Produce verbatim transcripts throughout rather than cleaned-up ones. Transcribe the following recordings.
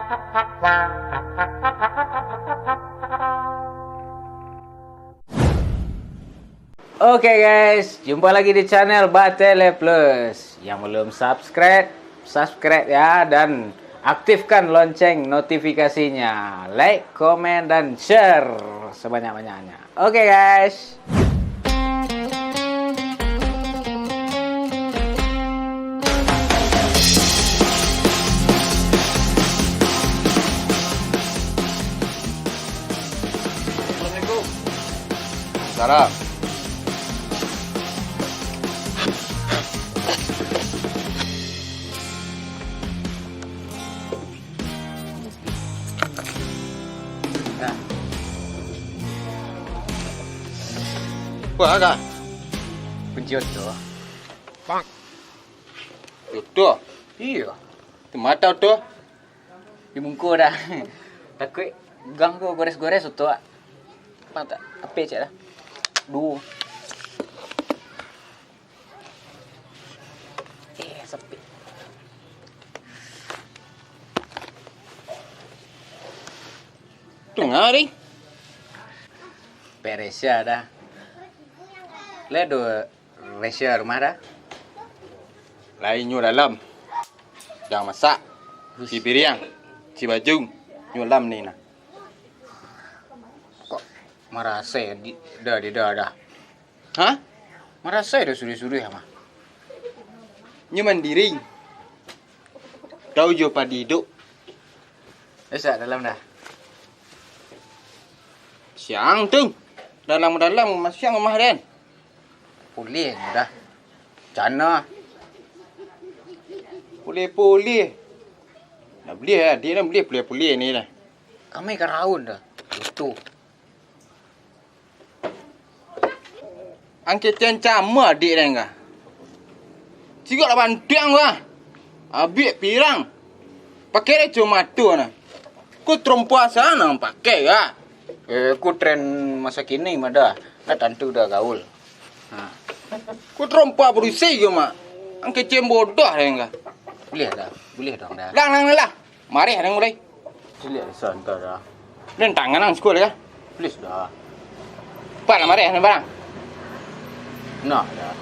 Oke guys, jumpa lagi di channel Batele Plus. Yang belum subscribe, subscribe ya, dan aktifkan lonceng notifikasinya. Like, komen, dan share sebanyak-banyaknya. Oke guys. Assalamualaikum. Salam. Nah. Wah, kak. Kunci oto. Oto? Iyo. Di ma oto? Di muko dah. Takuik gang ko gores-gores oto, ah. Nampak tak? Ape cek dah. Duo. Eh, sapik. Tu ngari. Peresia dah. Lai do Resya rumah dah. Lai nyo dalam. Dang masak. Uish. Di piriang. Di baju. Nyo dalam ni nah. Kok marasai di, dah, di dah, dah. Hah? Marasai dah suruh-suruh mah. Nyo mandiri. Tau jo padi iduik. Esak dalam dah. Siang tu. Dalam-dalam masiang rumah den. Pulih dah. Cana. Pulih-pulih. Nak beli ya, dia nak beli pulih-pulih ni dah. Kami ka raun dah. Itu. Angke cen cama adik den ka. Sigok lah bantuang ka. Abik pirang. Pakai deh cuma tu nah. Ku terompa sana pakai ka. Eh, ku tren masa kini mah dah. Kan tantu dah gaul. Ha. Ku terompa berisi ke mak. Angke cen bodoh den ka. Boleh dah. Boleh dong dah. Lang, lang, lang, lang. Mareh den mulai. Ciliak santai dah. Den tangan nang sekolah ya. Please dah. Pak lah mareh den barang. Nah dah.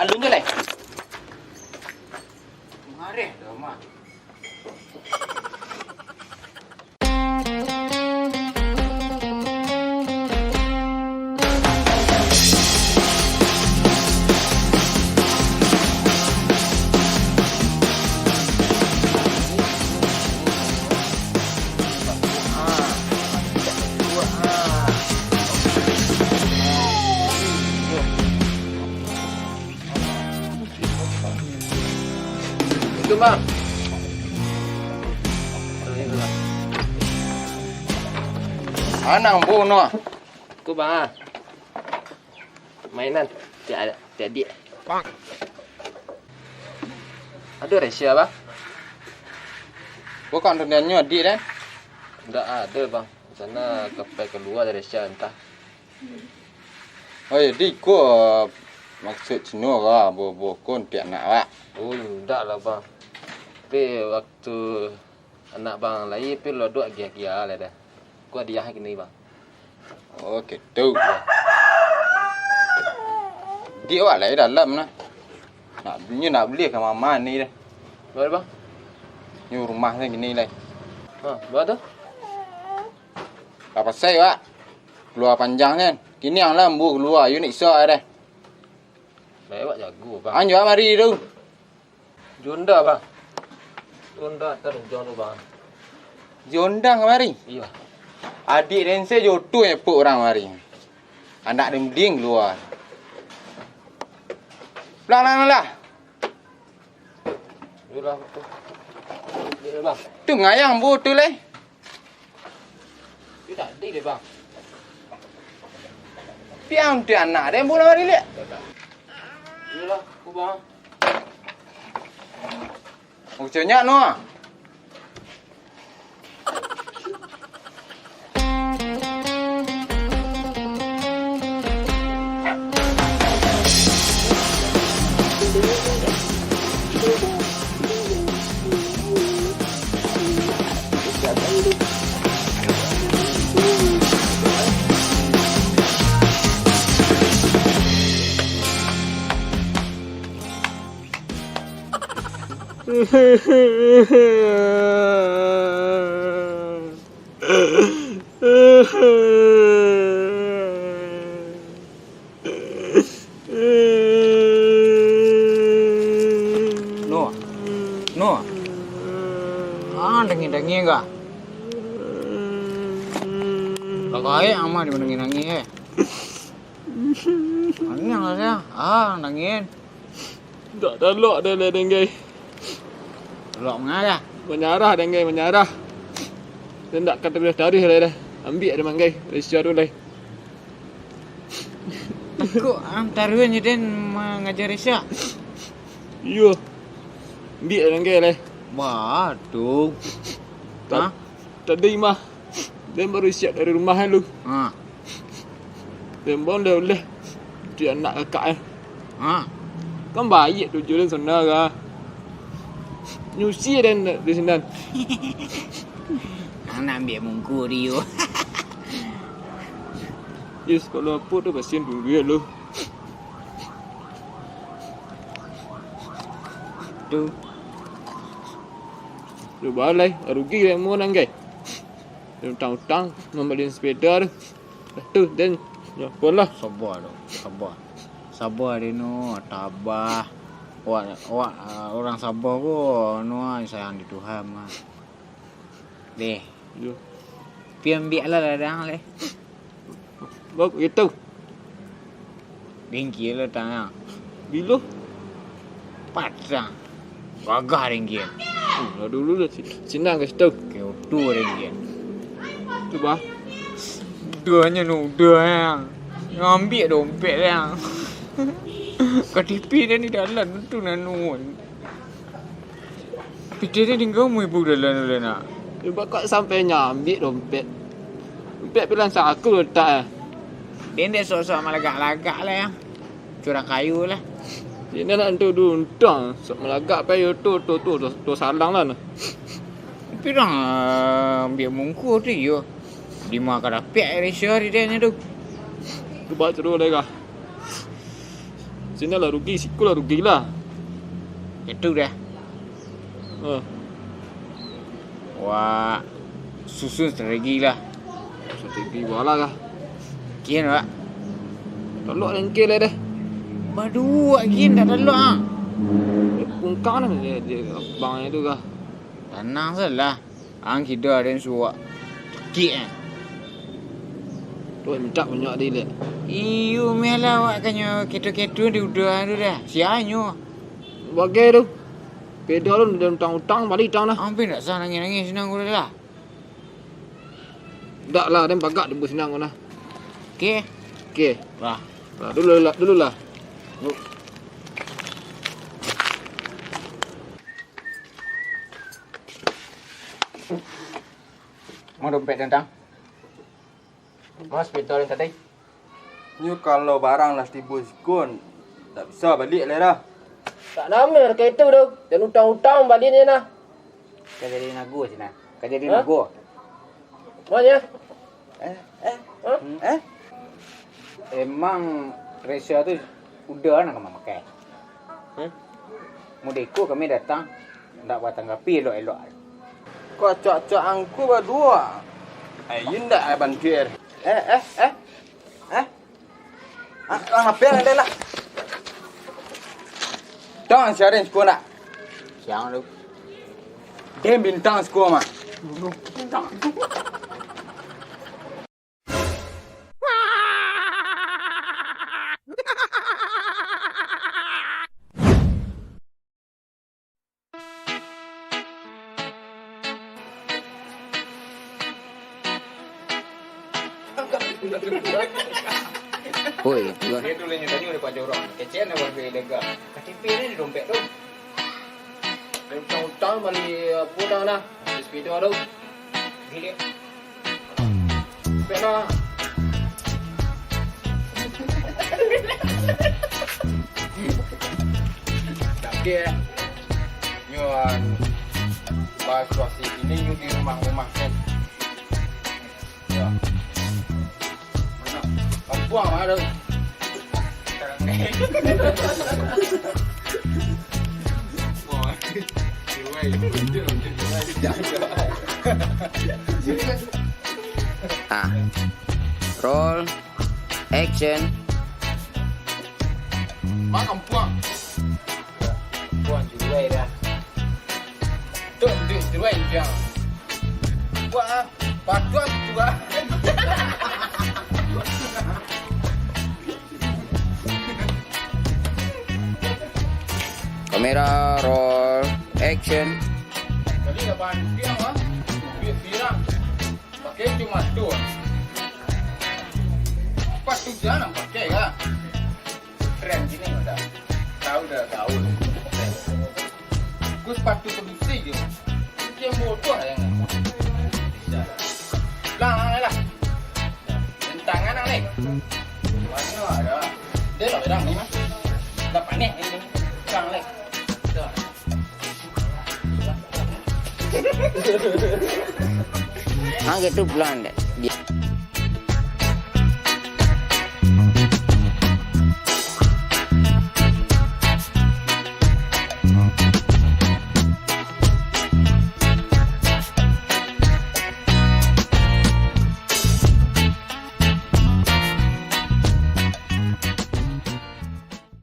Alun je lai. Mareh dah mak. Itu, Bang. Anang bunuh. Ku, Bang, ah. Mainan. Tiak, tiak adik. Ado Resya, Bang? Bukan tu nyo adik, den? Ndak ado, Bang. Sana kapai kalua dari Resya, antah. Oh, jadi ko maksud cino ka, bo-, bokon piak nak, Wak? Oh, indak lah, Bang. Tapi waktu anak Bang lahia, pi lo duak agiah-agiah lah dah. Ko hadiah kini, Bang. Oh, gitu. Diak awak lai dalam nah. Nak, nyo nak bali ka mama ni dah. Baa, Bang? Nyo rumah ni kini lai. Ha, baa tu? Lah pasai, Wak. Kalua panjang kan. Kini ang lah ambo kalua, yo nak iso dah. Baik, awak jago, Bang. Ang juo mari tu. Honda, Bang. Honda tarujuang tu, Bang. Honda kamari? Iyo. Adik den se jo tu epok urang mari. Anak den buliang kalua. Lah, lah, lah, lah. Yolah, tu. Yo, Bang. Tu ngayang bu tu lai. Itu tadi deh, Bang. Piang tu anak deh, bola balik. Iyalah, aku, Bang. Ucapnya no. Nuh. Nuh. Ah, dangin-dangin ka? Lah gaek amak di dangin-dangin, eh. Dangin lah sia. Ah, dangin. Ndak talok doh lai, Denggai. Talok manga? Manyarah, Denggai, manyarah. Ndak ka taruih-taruih lai doh. Ambiak doh, Manggai. Risau tu lai. Takuk, ah, taruih nyo den mangaja Risau. Iyo. Ambiak Denggai lai. Wah, tu. Ta-, Hah? Tadi mah. Den baru siap dari rumah lu. Ha. Den pun dah uleh. Di anak kakak, eh. Ha. Kan baiak tujuan den sana ka. Nyusi den di sinan. Anak ambiak mungku dia. Yes, kalau apa tu kasihan tunggu ya lu. Tu. Cuba lai, rugi dek mu nan, gai. Utang-utang mambali sepeda tu. Dah tu, den, yo, apolah. Saba tu, saba. Saba, Deno, tabah. Awak, awak, ah, urang saba ko, anu, ah, sayang di Tuhan, ah. Deh. Yo. Pi ambiak lah ladang, leh. Bak itu. Dengki lo tanya. Bilo? Patang. Gagah dengki. Hmm, lah dulu lah. Si-, sinan ka situ. Ke oto dengki. Cuba. Udah nyo nu, udah yang. Ambiak dompet yang. K T P dan di dalam tu nanu. Pitih ni tingga mu ibu dalam tu lah nak. Ibu kok sampai nyambik dompet. Dompet pilang saku letak eh. Dia ndak sok-sok malagak-lagak lah ya. Curang kayu lah. Ini nak tu duntang. Sok malagak pai yo tu, tu, tu, tu, tu salang lah nah. Tapi dah, ah, ambiak mungkuh tu yo. Di ma ka dapek Malaysia di dia tu. Tu baca dulu dah kah. Sini lah rugi, siku lah rugi lah. Itu dah. Ha. Wah, susun strategi lah. Strategi wala kah? Kian, Wak. Tolok lengke lah deh. Baduo kian dah tolok ah. Pungkang lah dia, dia abang itu kah? Tanang salah. Ang kida den suak cekik eh. Tu mintak banyak dilek. Iyo meh lah awak kanyo ketu-ketu di udah tu dah. Sianyo. Bagai tu. Peda lu dan utang-utang balik utang dah. Ampun dak sah nangis-nangis senang ku dah. Dak lah, den bagak di bus senang ku nah. Oke. Oke. Lah. Lah dulu lah, dulu lah. Ma dompet den tang? Ma sepeda den tadi? Nyo kalau barang lah tibo siko, ndak bisa baliak lai dah. Tak namo harga itu doh, dan utang-utang baliaknyo nah. Ka jadi nago sinan. Ka jadi Hah? nago. Manya? Eh, eh, Hah? eh. Emang Resha tu udah nak ka mamakai? Hmm? Mudah iko kami datang, ndak batanggapi elok-elok. Kok acok-acok angku baduo? Ayo ndak ai bantuak. Eh, eh, eh. Eh? Ah, ah, ngapain ada lah? Dong, siarin siko nak. Siang tu. Den bintang siko mah. Oi, tuan. Dia dulu nyo tanyo daripada urang. Kecekan dah warga ilegal. K T P ni di dompet tu. Dari utang-utang bali apo dah lah. Bali sepeda tu. Gile. Sepeda. Oke. Nyo anu. Pas situasi ini nyo di rumah-rumah kan. Ya. Kampuang mah tu. Ah. Roll. Action. Makan puang. Puang juai dah. Tuh, duit juai dah. Wah, patuan tua. Kamera roll, action. Jadi lapan rupiah mah, duit pirang. Pakai cuma tu. Sepatu jangan pakai lah. Tren gini udah. Tahu dah tahu. Tren. Ku sepatu produksi je. Dia bodoh yang. Lah, lah, lah. Tangan ang ni. Mana ada? Dia lah orang ni mah. Dah panik ni. Tangan ni. Dah. Ah, gitu pulang deh. Dia